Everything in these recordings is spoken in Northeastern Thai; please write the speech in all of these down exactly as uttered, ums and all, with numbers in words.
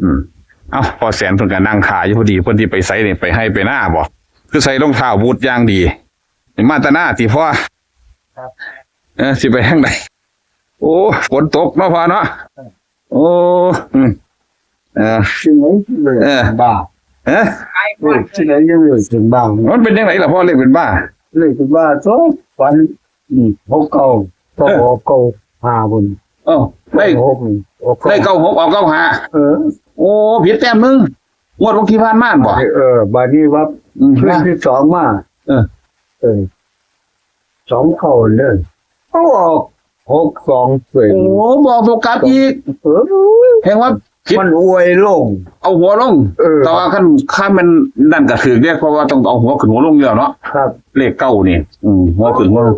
อืม เอ้า พ่อแสนเพิ่นก็นั่งถ่าอยู่พอดี เพิ่นสิไปไสนี่ ไปไฮ่ไปนาบ่ คือใส่รองเท้าบูทอย่างดี นี่มาแต่นาติพ่อ ครับ เออ สิไปทางใด โอ้ ฝนตกเนาะพ่อเนาะ ครับ โอ้ อืม เออ ที่ไหนที่เลย เออ บ้า เออ ที่ไหนยังเลยถึงบ้า มันเป็นจังไดล่ะพ่อ เลขเป็นบ้า เลขเป็นบ้า โธ่ ฝัน อืม หกเก้า ก็ เออ ออกเก้าห้า บน เอ้า ได้ หก นี่ ออก ได้ เก้าหก ออก เก้าห้า เออ โอ้ ผิดแต้มหนึ่ง งวดวันที่ผ่านมาบ่ เออ บาดนี้ว่า อืม คืนที่สองมา เออ เออ สองเก้าเลย เขาออก หกสอง เฉย โอ้ บอกตัวกลับอีก เออ แฮงว่าผิด มันอวยลง เอาหัวลง เออ แต่ว่าคัน คันมันนั่นก็ถืกเด้ เพราะว่าต้องเอาหัวขึ้นหัวลงอยู่แล้วเนาะ ครับ เลขเก้านี่ อืม หัวขึ้นหัวลง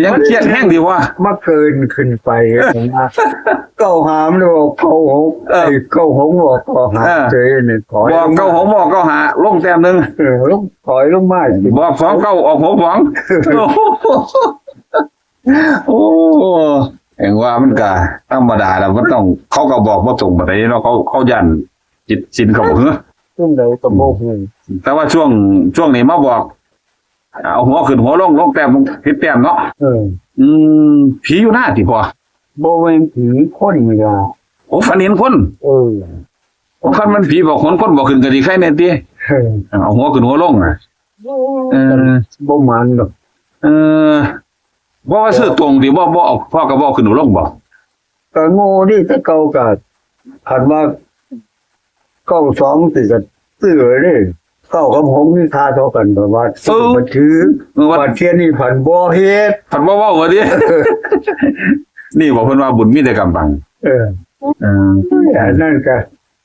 ยังเครียดแฮงดีวะ มาเกินขึ้นไปนะ เก้าห้า มันบอก เก้าหก เออ ไอ้ เก้าหก บอก เก้าห้า เออ เฉยนี่ ถอย บอก ลงมา เก้าหก บอก เก้าห้า ลงแต้มหนึ่ง เออ ลง ถอยลงมาอีก บอก สองเก้า ออก หกสอง โอ้โห โอ้ แห่งว่ามันก็ธรรมดาแล้ว มันต้อง เขาก็บอกบ่ตรงปานใดเนาะ เขา เขาย้านผิดศีลเขาบ่ เฮ้อ ซุ่มใดก็บ่ฮู้ แต่ว่าช่วง ช่วงนี้มาบอก เอาหัวขึ้นหัวลง ลงแต้ม ลงผิดแต้มเนาะ เออ อืม ผีอยู่หน้าติพ่อ บ่แม่นผี คนนี่ล่ะ โอ้ ฝันเห็นคน เออ โอ้ คันมันผีบอกขนคนบอกขึ้นก็สิไคแน่ติ เออ เอาหัวขึ้นหัวลงน่ะ เออ บ่หมานดอก เออ บ่ว่าซื้อตรงติ บ่ บ่เอา พ่อก็บ่เอาขึ้นหัวลงบ่ ก็โง่นี่ แต่เก่าก็ คันว่า เก้าสอง สิก็ซื้อไว้เด้ เก้ากับหก มีค่าเท่ากัน แบบว่า เออ บัดถือ เออ ว่า บัดเที่ยนี่ผันบ่เฮ็ด ผันบ่เว้าว่าติ นี่บอกเพิ่นว่าบุญมีแต่กำบัง เออ เออ อันนั้นก็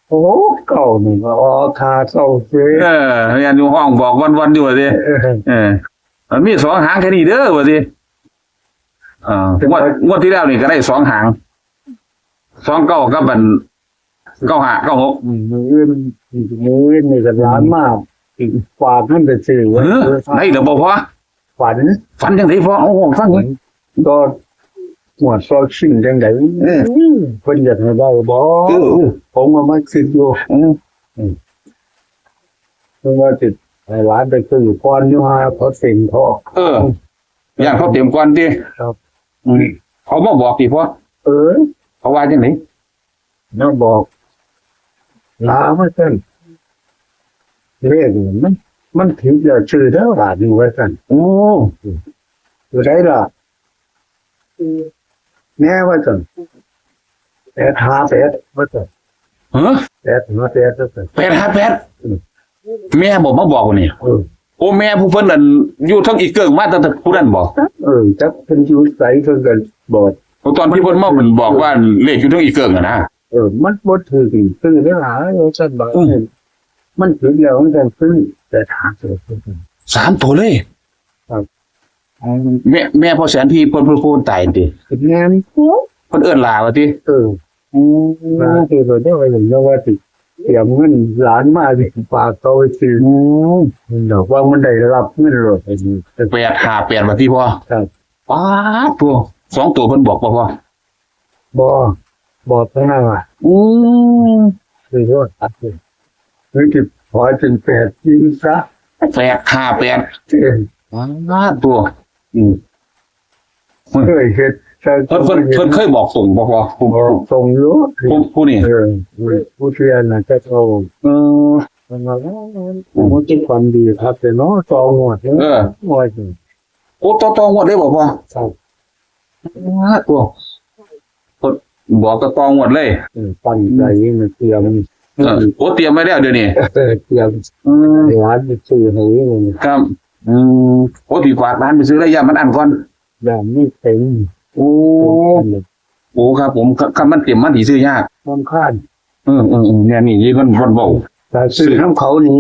โอ้ เก้านี่ก็ออก ห้าเก้า เสีย เออ แม่นอยู่ ฮ้องบอกวันๆอยู่ว่าติ เออ เออ มันมีสองหางแค่นี้เด้อว่าติ เออ งวด งวดที่แล้วนี่ก็ได้สองหาง สองเก้า กับอัน เก้าห้า เก้าหก อืม มื้ออื่น มื้ออื่นนี่ก็หลานมา อีกฝากเงินไปซื้อไว้ เออ ได้แล้วบ่พ่อ ฝัน ฝันจังได๋พ่อ เอา เอาฟังหน่อย ก็งวดซอยซิ่งจังได๋ เออ เพิ่นอยากให้ได้บ่ เออ เออ ผมก็มาคิดอยู่ อืม อืม เพิ่นว่าสิให้หลานไปซื้อก่อนอยู่ หาเขาเต็มท้อง เออ ย่านเขาเต็มก่อนติ ครับ อืม เขามาบอกติพ่อ เออ เขาว่าจังได๋ มาบอก หลามาซั่น เลขนี่มัน มันถือแล้วซื้อแล้วบาดนี้ว่าซั่น โอ้ ตัวใดล่ะ แน่ว่าซั่น แปดห้าแปด ว่าซั่น ฮะ แปดห้าแปด ว่าซั่น แปดห้าแปด อืม แม่บ่มาบอกนี่ เออ โอ้ แม่ผู้เพิ่นนั่นอยู่ทางอีเกิงมาตั้งแต่ผู้นั้นบ่ เออ จักเพิ่นอยู่ไสเพิ่นก็บอก โอ้ ตอนที่เพิ่นมาเพิ่นบอกว่าเลขอยู่ทางอีเกิงอะนะ เออ มันบ่ถืกซื้อได้หลายว่าซั่นบ่ อืม มันถืกแล้วมันก็ซื้อ แต่ถามเถอะ สามตัวเลย ครับ แม่ แม่พ่อแสนที่เพิ่น เพิ่น เพิ่นตายติ แม่น เพิ่นเอิ้นหลาว่าติ เออ อืม หลาคือเพิ่นได้ว่า เห็นแล้วว่าสิเตรียมเงินหลานมาสิฝากเขาไปซื้อ อืม ดอกว่ามันได้รับเงินโลด แปดห้าแปด ว่าติพ่อ ครับ ป๊าด ตัว สองตัวเพิ่นบอกบ่พ่อ บ่ บอกเท่านั้นว่า อืม คือว่าตัดเลย หรือสิถอยเป็นแปดจริงซะ แปดห้าแปด เออ ป๊าด ตัว อืม เคยเฮ็ด เพิ่น เพิ่น เพิ่นเคยบอกตรงบ่พ่อ ผู้ บอกตรงอยู่ ผู้ ผู้นี่ เออ ผู้เทื่อน่ะจะเอา เออ เพิ่นว่า โอ้ มันเป็นความดีครับ แต่เนาะ ต่องวดเนาะ เออ งวดหนึ่ง โอ้ ต่อ ต่องวดเลยบ่พ่อ ครับ ป๊าด ตัว เพิ่นบอกก็ต่องวดเลย เออ ตั้งใจนี่มันเตรียม เออ โอ้ เตรียมไว้แล้วเดี๋ยวนี้ เออ เตรียม อืม หลานไปซื้อให้นี่ ครับ อืม โอ้ สิฝากหลานไปซื้อแล้ว ย่านมันอั้นก่อน ย่านมันเต็ม โอ้ โอ้ ครับผม คัน คันมันเต็มมันสิซื้อยาก รำคาญ เออ เออ เออ เนี่ย นี่ นี่มัน มันเว้า ถ้าซื้อนำเขานี่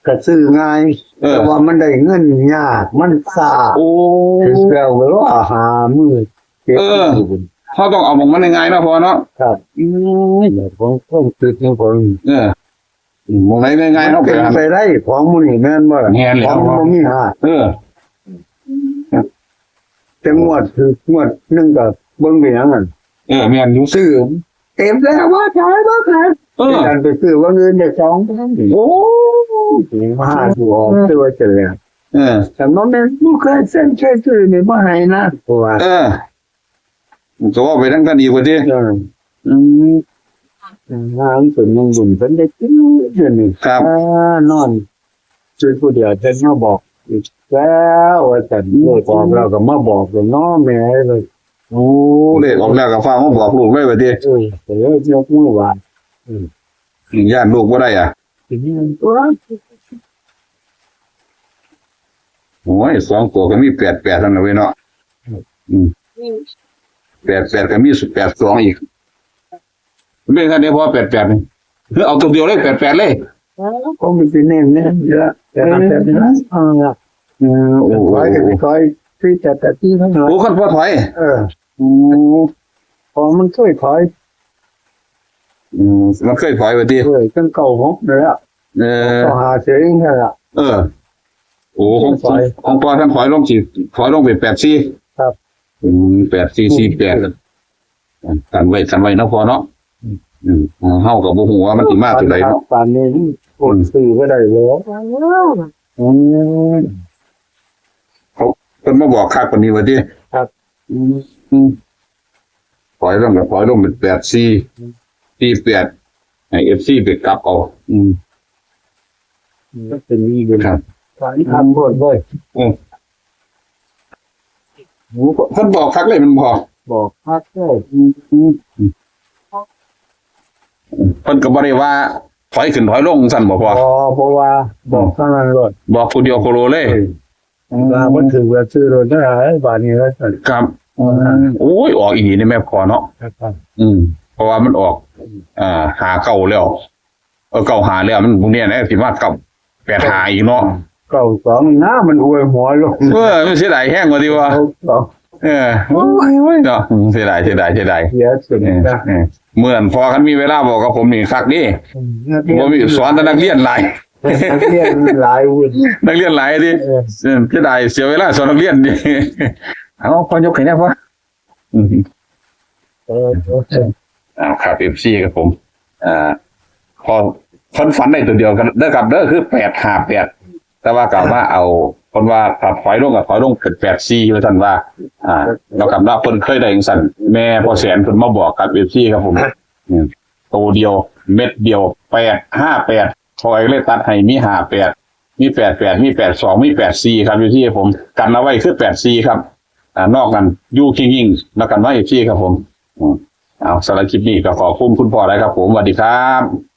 ก็ซื้อง่าย เออ แต่ว่ามันได้เงินยาก มันช้า โอ้ ถือแล้วก็ว่าหามื้อ เจ็ด เออ มื้อ เฮาต้องเอาหม่องมันง่ายๆเนาะพ่อเนาะ ครับ อืม แบบของความคิดของผม เออ อืม หม่องไหนง่ายๆเนาะ มันเป็นไปได้ ของหมู่นี้แม่นบ่ล่ะ แม่นแล้ว ของมันบ่มีหา เออ แต่งวดถืกงวดหนึ่งก็เบิ่งเป็นหยังหั่น เออ แม่นอยู่ ซื้อ เต็มแล้วว่าขายว่าขาย เออ แต่ดันไปซื้อว่าเงินได้สองพัน โอ้ ถึงว่าถูกออกซื้อว่าเฉลี่ย เออ แต่มันไม่ไม่เคยเส้นเคยซื้อเนี่ยว่าหายนะเพราะว่า เออก็ว่าไปทั้งกันอีกว่าดิ เออ อืม งานเป็นยังบุญเป็นได้กินเดือนหนึ่ง ครับ อ่านอนช่วยผู้เดียวเช่นมาบอกอีกแล้วว่าแต่เลิกออกเราก็มาบอกเลยเนาะแม่เลย โอ้เลขออกแล้วก็ฟ้ามาบอกลูกเลยว่าดิ เออแต่เลิกยกมือไหว้ ย่านลูกว่าได้อ่ะ ถึงเงินตัว โอ้ยสองตัวก็มีแปดแปดนั่นแหละเว้ยเนาะอืมแปดแปดก็มีแปดสองอีกไม่ทันได้พอแปดแปดนี่คือเอาตัวเดียวเลยแปดแปดเลย แล้วก็มันเป็นเน้นเนี่ยเยอะแต่มันเป็นนะเออ เออโอ้โห ถอยกันถอยที่แต่แต่ที่ทั้งหลาย โอ้ขั้นพอถอย เออ โอ้ พอมันเคยถอย อืมมันเคยถอยไปดิ เออตั้งเก้าหกเลยอ่ะ เออ ก็หาเสียงนี่แหละ เออ โอ้ของ ถอย ของปอท่านถอยลงสิถอยลงเป็นแปดสี่ ครับ อืมแปดสี่สี่แปดกันไว้กันไว้เนาะพอเนาะอืมของเฮากับบ่ฮู้ว่ามันสิมาตัวใดเนาะ ตอนนี้อดซื้อก็ได้เลย อืมเขาเพิ่นมาบอกคักกว่านี้ว่าติ ครับ อืมอืมถอยลงกับถอยลงเป็นแปดสี่สี่แปดให้เอฟซีไปกลับเอา อืม มันเป็นนี่เลย ครับ สายทำหมดเลย อืมโอ้เพิ่นบอกคักเลยมันพอ บอกพักเลย เพิ่นก็บ่ได้ว่าถอยขึ้นถอยลงสั่นบ่พอ พอเพราะว่าบอกเท่านั้นเลย บอกผู้เดียวโคโลเลย เออว่ามันถือว่าซื้อรถได้หลายบาทนี่แล้วกัน ครับโอ้ยออกอีหลีนี่แม่พอเนาะ ครับ อืม เพราะว่ามันออก อ่าหาเก้าแล้ว เออเก้าหาแล้วมันพวกเนี้ยนะสิมาเก้าแปดหาอีกเนาะ เก้าสองนะมันอวยหัวลง เออมันเสียดายแฮงว่าติว่า เก้าสอง เออโอ้ยเนาะอืมเสียดายเสียดายเสียดาย เสียสุด เออ นะ เออเมื่อนั้นพอกันมีเวลาบอกกับผมนี่คักนี่ นักเรียน บ่มีสอนแต่นักเรียนหลาย นักเรียนหลายวุ้น นักเรียนหลายดิ เออ เออเสียดายเสียเวลาสอนนักเรียนดิเอาพอยกให้แน่พออืม เออ เอาครับเอฟซีครับผมอ่าพอเพิ่นฝันได้ตัวเดียวกันเด้อครับเด้อคือแปดห้าแปดแต่ว่ากลับมาเอาเพิ่นว่าถ้าถอยลงก็ถอยลงเป็นแปดสี่ว่าซั่นว่า อ่าแล้วกลับมาเพิ่นเคยได้จังซั่นแม่พ่อแสนเพิ่นมาบอกครับเอฟซีครับผมอืมตัวเดียวเม็ดเดียวแปดห้าแปดถอยเลยตัดให้มีห้าแปดมีแปดแปดมีแปดสองมีแปดสี่ครับเอฟซีผมกันเอาไว้คือแปดสี่ครับ อ่านอกนั้นอยู่คิงยิงแล้วกันว่าเอฟซีครับผมอืมเอาสำหรับคลิปนี้ก็ขอบคุณคุณพ่อหลายครับผมสวัสดีครับ